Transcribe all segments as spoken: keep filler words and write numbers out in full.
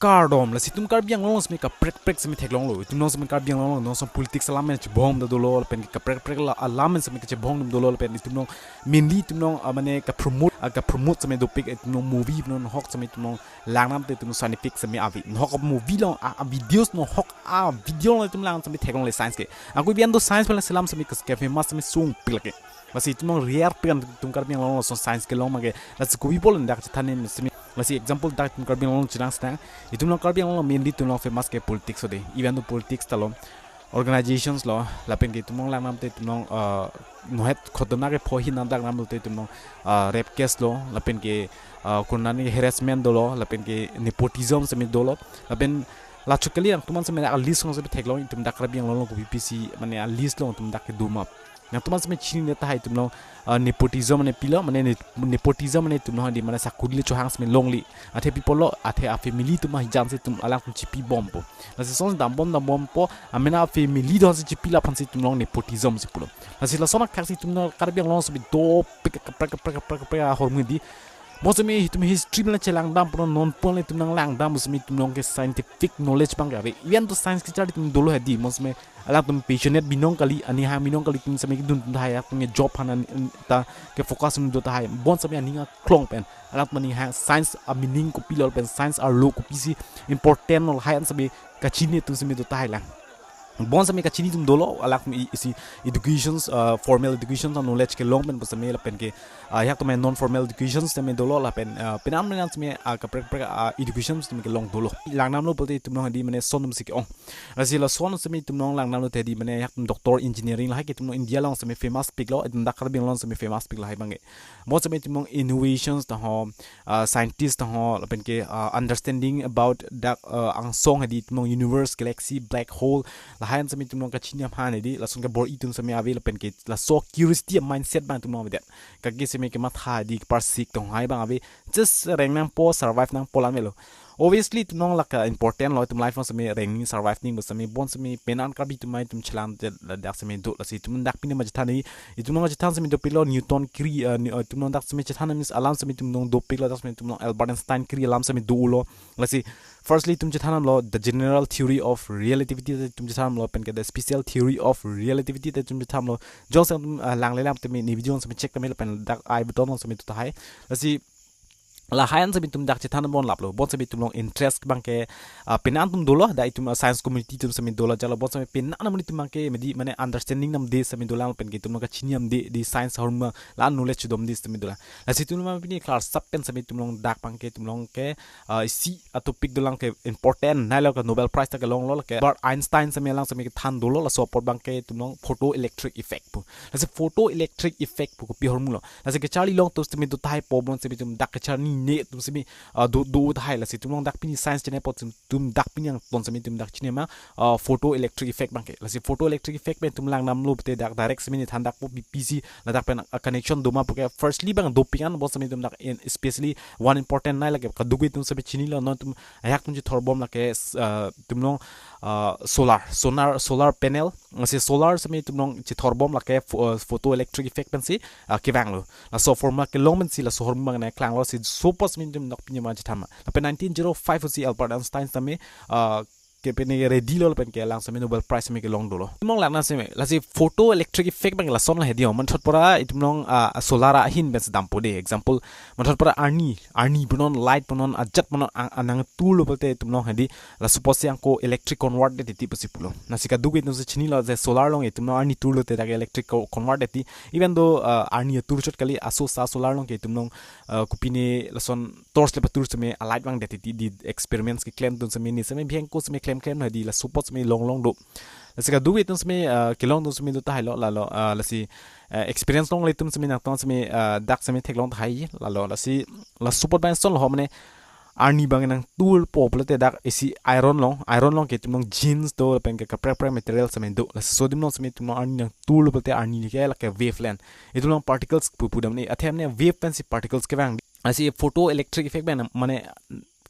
Kardom, lasi itum Karbi Anglong seme kaprek prek seme theklonglo. Itum along seme Karbi Anglong along seme politics alam men chebong dolo, lapen kaprek prek la alam men seme kechebong dolo, lapen itum along mainly itum along, ah, mane ka promote, ah, ka promote seme dopik itum along movie non hok seme itum along langnam te itum along scientific seme avi. Hok movie along, ah, ah, videos non hok, ah, video along itum lang seme theklongle science ke. Ako ibi ando science pala selam seme kes ke famous seme sungpik lake. Lasi itum along rare pen itum Karbi Anglong along science kelong mage. Lasi kopi pol dak chethan ne seme. Lasi example dak itum Karbi Anglong chenang setang. Itum along Karbi Anglong mainly itum along famous ke politics ode. Even though politics ta lo, organizations lo, lapen ke itum along langnam te itum along, uh, nohet khotona ke pho hin nam dak nam lo te itum along, uh, rape case lo, lapen ke, uh, konane harassment dolo, lapen ke nepotism seme dolo, lapen la chukali nangtum an seme a list along seme theklong itum dak Karbi Anglong along kopi pisi mane a list along itum dak kedo ma. Nangtum an seme chinine tahai itum along, uh, nepotism mane pilo, mane ne-, nepotism mane itum along di mane sakuri le chohang seme longle. Athe pi pulo, athe a family atum ahijan si itum alangtum chipi bompo. Lasi lason dambom dambompo, amena a family do si chipi laphan si itum along nepotism si pulo. Lasi lason akhak si itum along Karbi Anglong seme dopik kaprek kaprek kaprek kaprek ahormu di. Mo seme itum history mane chelang dampo, non pon itum nanglang dam seme itum along ke scientific knowledge abang ke ave. Even though science kecharli itum dolo hedi, mo seme alangtum passionate binong kali, aning hang binong kali itum seme kedun tahai, atum ke job aphan an ta ke focus dun tahai. Bon seme aning aklong pen alangtum aning hang science a meaning kopilo pen science arlo kopisi important lo lahai an seme kachini atum seme do tahai lang. Bon seme kachini atum dolo, alangtum i-, isi educations, uh, formal educations and knowledge kelong pen seme lapen ke, uh, yak atum non formal educations seme dolo lapen, uh, penam penam seme, uh, kaprek kaprek, uh, educations seme kelong dolo. Langnam lo pulote itum along di mane son atum si ke-ong. Lasi lason seme itum along langnam lo te di mane yak atum doctor engineering lahai ke itum along India along seme famous pik lo, itum dak Karbi Anglong seme famous pik lahai abang ke. Mo seme itum along innovations ta ho, uh, scientist ta ho, lapen ke, uh, understanding about dak, uh, angsong hedi itum along universe, galaxy, black hole, lahai an seme itum along kachini aphan hedi, lason ke bor-i atum seme ave lapen ke laso curiosity mindset abang itum along ave det. Kake seme kematha hedi parsik tong hai abang ave, just reng nangpo, survive nangpo lam avelo. Obviously itum along lake important lo, itum life along seme reng ning survive ning pu seme bon seme penang Karbi atum mai itum chelang te ladak seme do, lasi itum dak pini ma chethan ni, itum along chethan seme dopik lo Newton kri, uh, ni, uh, itum along dak seme chethan means alam seme itum along dopik lo, dak seme itum along Albert Einstein kri alam seme dolo. Lasi firstly itum chethan lo the general theory of relativity te itum chethan lo, pen ke the special theory of relativity te itum chethan lo. Jong sang itum, uh, langle lam te me ni video seme check te me lapen dak I button along seme do tahai. Lasi lahai an seme itum dak chethan bon laplo, bon seme itum along interest abang ke, ah, penang atum dolo, dak itum, ah, science community atum seme dolo jalo, bon seme penang amonit atum abang ke medi mane understanding namde seme dolang pen ke itum along kachini namde di science ahormu la knowledge dom di seme dolang. Lasi itum along pini klar sap pen seme itum along dak abang ke itum along ke, ah, isi a topic dolang ke important nai lo ke Nobel Prize ta kelonglo ke Albert Einstein seme alang seme kethan dolo, laso apot abang ke itum along photoelectric effect pu. Lasi photoelectric effect pu kopi ahormu lo. Lasi kecharli long atum seme do tahai, pobon seme itum dak kecharli ne atum seme, ah, do, do tahai. Lasi itum along dak pini science channel apot itum dak pini angton seme itum dak chini ma, ah, photoelectric effect abang ke. Lasi photoelectric effect pen itum langnam lo pulote dak direct seme ne than dak po B P C ladak pen, ah, connection do ma pu ke firstly abang dopik an bon seme itum dak in, especially one important nai lake kadokave atum seme chinilo, non itum ayak atum chethor bom lake, ah, itum along, ah, solar, solar, solar panel, lasi solar seme itum along chethor bom lake pho-, uh, photoelectric effect pensi, uh, kevang lo. Laso formula kelong pensi laso ahormu abang nangklang lo, si laso apot seme itum dak pini ma chethan ma. Lapen nineteen zero five si Albert Einstein seme, uh, ke pini ready lo lapen ke alang seme Nobel Prize seme kelong dolo. Itum along langnam seme, lasi photoelectric effect abang lason la hedi ho. Manthot pora itum along, uh, solar ahin pensi dampo de. Example, manthot pora arni, arni punon, light punon, ajat punon, ang, anang tur lo pulote itum along hedi, laso apot si angko electric convert det titi pusi pulo. Lasi kadokave atum si chinilo je solar along itum along arni tur lote dak electric co-, convert det ti. Even though, uh, arni atur chot kali, aso sa solar along ke itum along, uh, kopine lason torch le patur seme a light vang det titi di experiments keklem atum seme ne seme bihek ko seme klem klem hedi laso apot seme long long do. Lasi kadokave atum seme, uh, kelong atum seme do tahai lo lalo, uh, lasi, uh, experience longle atum seme nangtum seme, uh, dak seme theklong tahai lalo, lasi laso apot abang son lo ho mane arni abang nangturpo pulote dak isi iron along, iron along ke itum along genes do lapen ke kaprek kaprek material seme do. Lasi sodium along seme itum along arni nangtur lo pulote arni ke lake wavelength. Itum along particles pu pudam ne, athe mane wave pensi particles kevang. Lasi photoelectric effect abang mane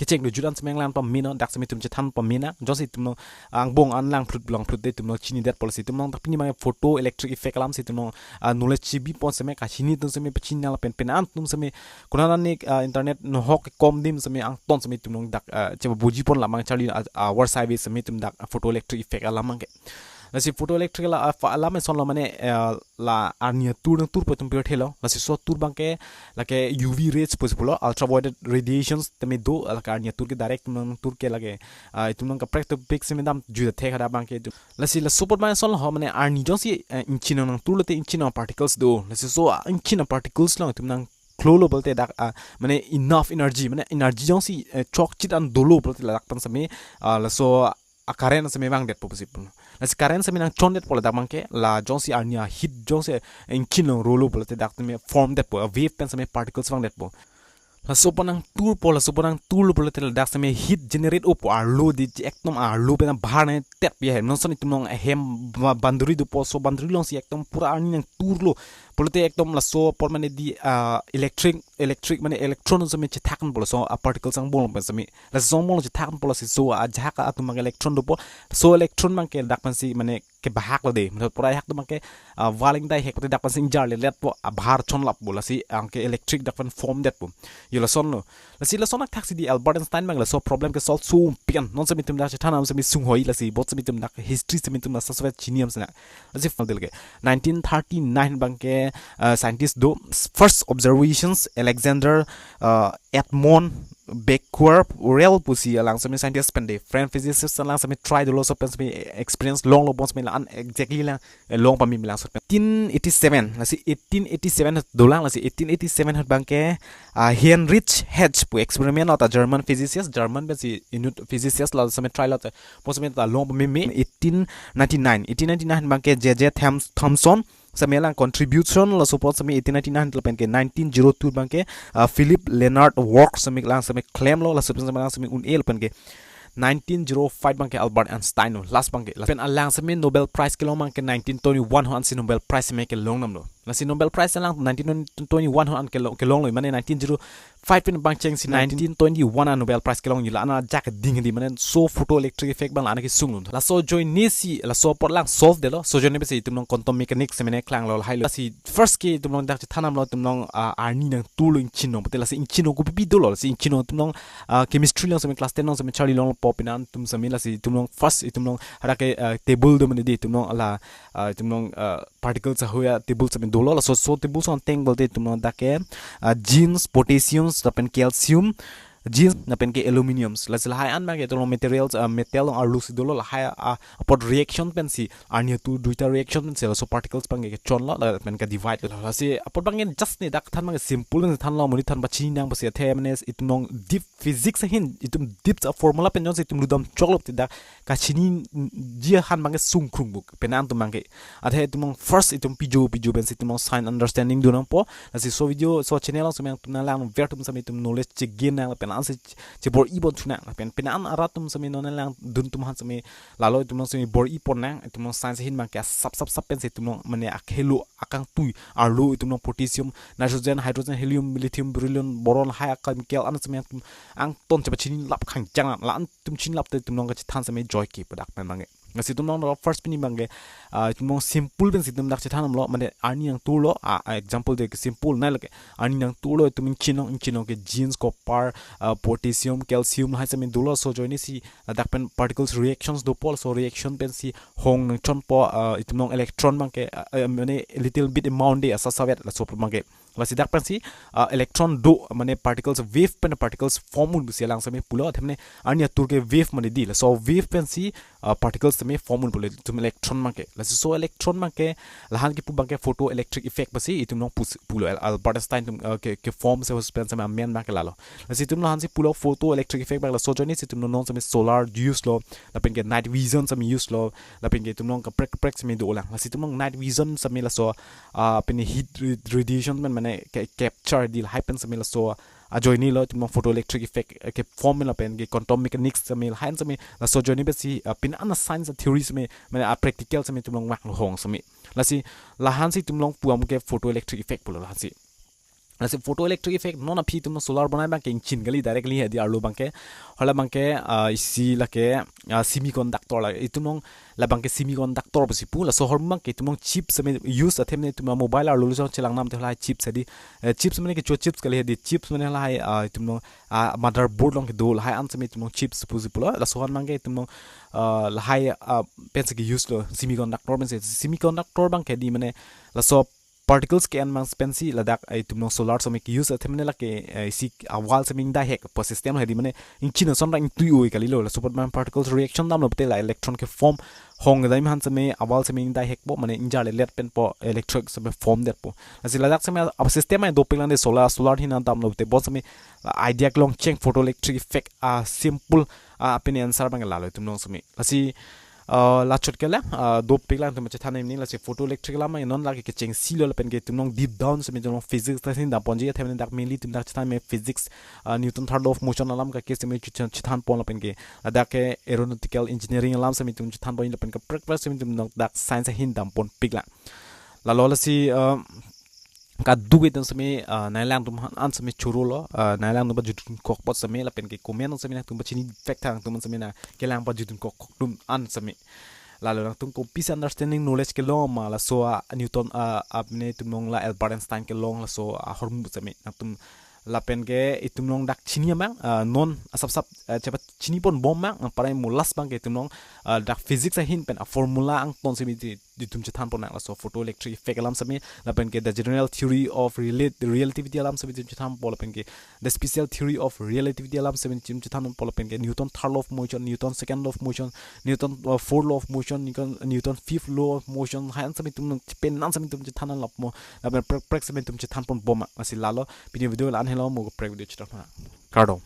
kecheng dojut an seme lang pameme non, dak seme itum chethan pameme nang. Jongsi itum along angbong an langphlut langphlut te itum along chinidet apotsi itum along dak pini abang photoelectric effect alam si itum along, ah, knowledge chibi pon seme kachini atum seme pachini nang lapen penang atum seme konat ani, ah, internet nohok kom adim seme angton seme itum along dak, ah, cheba buji pon alam abang charli, ah, ah, war saibe seme itum dak, ah, photoelectric effect alam abangke. Lasi photoelectric la, ah, fa-, alam eson lo mane, eh, la arni atur nangturpo itum pirthe lo. Lasi laso atur abangke lake U V rays pusi pulo, ultraviolet radiations tame do, lake arni atur ke direct nangtur ke lake, ah, itum along kaprek topic seme dam juda thek hadak abangke itum. Lasi laso apot abang eson lo ho mane arni jongsi, eh, ingchin nangturlo te ingchin particles do. Lasi laso, ah, ingchin particles along itum nangklolo pulote dak, ah, mane enough energy, mane energy jongsi, eh, chokchit an dolo pulote ladak pen seme, ah, laso a current seme vangdetpo pusi pulo. Lasi current seme nangchondetpo ladak abangke, la jongsi arni a heat jongsi ingchin along rolo pulote dak seme form detpo, a wave pen seme particles vangdetpo. Laso apot nangturpo, laso apot nangturlo pulote ladak seme heat generate opo, arlo di ekdom arlo pen abhar nangtetpi ahem. Non ason itum along ahem ba-, boundary dopo, laso boundary alongsi ekdom pura arni nangturlo pulote ekdom laso apot mane di, ah, electric, electric mane electron seme chethak ponpo laso a particles angbong pen seme. Laso angbong chethak ponpo lasi laso ajahak atum abang electron dopo. Laso electron abangke dak pensi mane kebahak lo de. Mane pura ahak atum abangke, ah, wal ingdai hek pulote dak pensi ingjarleletpo, abhar chonlappo, lasi anke electric dak pen form detpo. Yo lason lo. Lasi lason athak si di Albert Einstein abang laso problem ke solve sopik an. Non seme itum dak chethan alam seme sung hoi, lasi apot seme itum dak history seme itum dak saswet chini am sena. Lasi final ke nineteen thirty-nine abangke, ah, scientist do first observations Alexander, ah, Edmond Becquerel pusi alang seme scientist pen de, French physicist, alang seme try dolo, laso pen seme experience longlo, bon seme la-an exactly lang, eh, long pameme lang laso pen. Eighteen eighty-seven, lasi eighteen eighty-seven dolang, lasi eighteen eighty-seven ahut abangke, ah, Heinrich Hertz pu experiment lo ta German physicist, German pensi inut physicist, la seme try lo ta, bon seme ta long pameme. Eighteen ninety-nine, eighteen ninety-nine abangke J J Tham-, Thomson seme alang contribution, laso apot seme eighteen ninety-nine lapen ke nineteen zero two abangke, ah, Philip Leonard Wood seme alang seme klemlo, laso pen seme alang seme un-e lapen ke nineteen zero five abangke Albert Einstein lo, last abangke. Lapen alang seme Nobel Prize kelong abangke nineteen twenty-one ahut ansi Nobel Prize seme kelong damlo. Lasi Nobel Prize alang nineteen twenty-one ahut an kelong, kelonglo, mane nineteen zero five pen abang chengsi nineteen twenty-one a Nobel Prize kelong, la-an ajahak ding di mane laso photoelectric effect abang la-an kesung lo. Laso ajoine si, laso apot lang solve detlo. Laso ajoine pensi itum along quantum mechanics seme nangklanglo, lahai lo. Lasi first ke itum along dak chethan damlo itum along, ah, arni nangturlo ingchin along pulote, lasi ingchin along kopipi dolo, lasi ingchin along itum along, ah, chemistry along seme class ten along seme charli longpo, penang atum seme, lasi itum along first itum along hadak ke, ah, table do mane di itum along la, ah, itum along, ah, particles ahoi a table seme dolo, laso, laso table ason ateng pulote itum along dak ke, ah, zinc, potassium, lapen calcium, zinc lapen ke aluminium. Lasi lahai an abangke itum along materials, ah, metal along arlo si dolo, lahai, ah, apot reaction pensi arni atur duita reaction pensi laso particles abangke kechonlo lapen ke divide lo. Lasi apot abangke just ne dak than abangke simple ne thanlo, monit than pachini nang pusi, athe mane itum along deep physics ahin, itum deep sa formula pen jongsi itum ludam choklo pulote dak kachiniji aphan abangke sungkrung pu, penang atum abangke. Athe itum along first itum pijo pijo pensi itum along science understanding do nangpo. Lasi laso video, laso channel along seme itum nanglang ver atum seme itum knowledge chegain nang, penang ansi chebor-i pon thu nang, pen penang an arat atum seme non nanglang dun atum aphan seme lalo itum along seme bor-i pon nang, itum along science ahin abangke asap sap sap pensi itum along mane akhelo akangtui arlo itum along potassium, nitrogen, hydrogen, helium, lithium, beryllium, boron, lahai a chemical an seme itum angton chepachinilap khangjang, la-an itum chinilap te itum along kachethan seme joike pu dak pen abangke. Lasi itum along first pini abangke, ah, itum along simple pensi itum dak chethan damlo, mane arni nangturlo, ah, ah, example de ke simple nai lake, arni nangturlo itum ingchin along, ingchin along ke zinc, copper, ah, potassium, calcium, lahai seme dolo, laso ajoine si ladak pen particles reactions dopo, laso reaction pensi hong nangchonpo, ah, itum along electron abangke, ah, eh, mane little bit amount de, asa savet laso abangke. Lasi dak pensi, ah, electron do, mane particles, wave pen particles form un pusi alang seme pulo, athe mane arni atur ke wave mane di, laso wave pensi, ah, particles seme form un pulo, itum electron abangke. Lasi laso electron abangke, la-an kepu abangke photoelectric effect pusi itum along pus-, pulo, Al-, Albert Einstein atum, ah, ke, ke form si laso pen seme amen abangke lalo. Lasi itum la-an si pulo photoelectric effect abang, laso ajoine si itum along seme solar use lo, lapen ke night vision seme use lo, lapen ke itum along kaprek kaprek seme dolang. Lasi itum along night vision seme laso, ah, pen heat ra-, radiation pen mane ke capture di, lahai pen seme laso ajoine lo itum along photoelectric effect, eh, ke form lapen ke quantum mechanics seme lahai an seme laso ajoine pensi, ah, penang an science theory seme mane a practical seme itum along vanglo hong seme. Lasi la-an si itum along pu abangke photoelectric effect pulo la-an si. Lasi photoelectric effect non aphi itum solar bonai abangke ingchin kali directly hedi arlo abangke. Hala abangke, ah, isi lake, ah, semiconductor la itum along labangke semiconductor pusi pu. Laso ahormu abangke itum along chips seme use athema itum mobile arlo lusong chelang nam te lahai chips hedi. Eh, chips mane kecho chips kali hedi, chips mane lahai, ah, itum along, ah, motherboard along kedo lahai an seme itum along chips pusi pulo. Laso ahan abangke itum along, ah, lahai, ah, pensi ke use lo semiconductor pensi. Semiconductor abangke hedi mane laso particles ke-en abang pensi ladak, eh, itum along solar seme ke-use athema mane lake, eh, isi a-wall seme ingdai hekpo system hedi mane ingchin ason ra ingtui oi kalilo. Laso apot abang particles reaction damlo pute la electron ke form hong dam han seme a-wall seme ingdai hekpo mane ingjar le let penpo electric seme form detpo. Lasi ladak seme a system ai dopik lang de solar, solar ahin damlo pute bon seme la idea kelong cheng photoelectric effect a simple, ah, apini answer abang lalo itum along seme. Lasi, ah, la chot ke la, ah, dopik lang itum chethan nemni lasi photoelectric alam non lake kechengsi lo lapen ke itum along deep down seme itum along physics ta ahin damponji athema mane dak mainly itum dak chethan me physics, ah, Newton third law of motion alam kake seme chethan, chethanpon lapen ke ladak ke aeronautical engineering alam seme itum chethanpon lapen ke kaprek kaprek seme itum along dak science ahin damponpik lang. Lalo lasi, ah, kaduk itum seme, ah, nanglang atum an seme choro lo, ah, nanglang atum pajutdun kok apot seme lapen ke comment seme nangtum pachini vek tha nangtum an seme nangkelang pajutdun kok kok atum an seme. Lalo nangtum kopisi understanding knowledge kelong ma laso a Newton, ah, apni itum along la Albert Einstein kelong laso ahormu seme nangtum lapen ke itum along dak chini abang, ah, non asap sap, ah, chepachini ponbom abang, ah, parai mulas abangke itum along, ah, dak physics ahin pen a formula angton seme di itum chethanpon nang laso photoelectric effect alam seme lapen ke the general theory of relate relativity alam seme itum chethanpon lapen ke the special theory of relativity alam seme itum chethanpon lapen ke Newton third law of motion, Newton second law of motion, Newton, uh, fourth law of motion, Newton, Newton fifth law of motion, hai an seme itum pen an seme itum chethan lapmo lapen kaprek kaprek seme itum chethanponbom ma. Lasi lalo pini video la-an helo, mo kaprek video chethan ha. Kardom.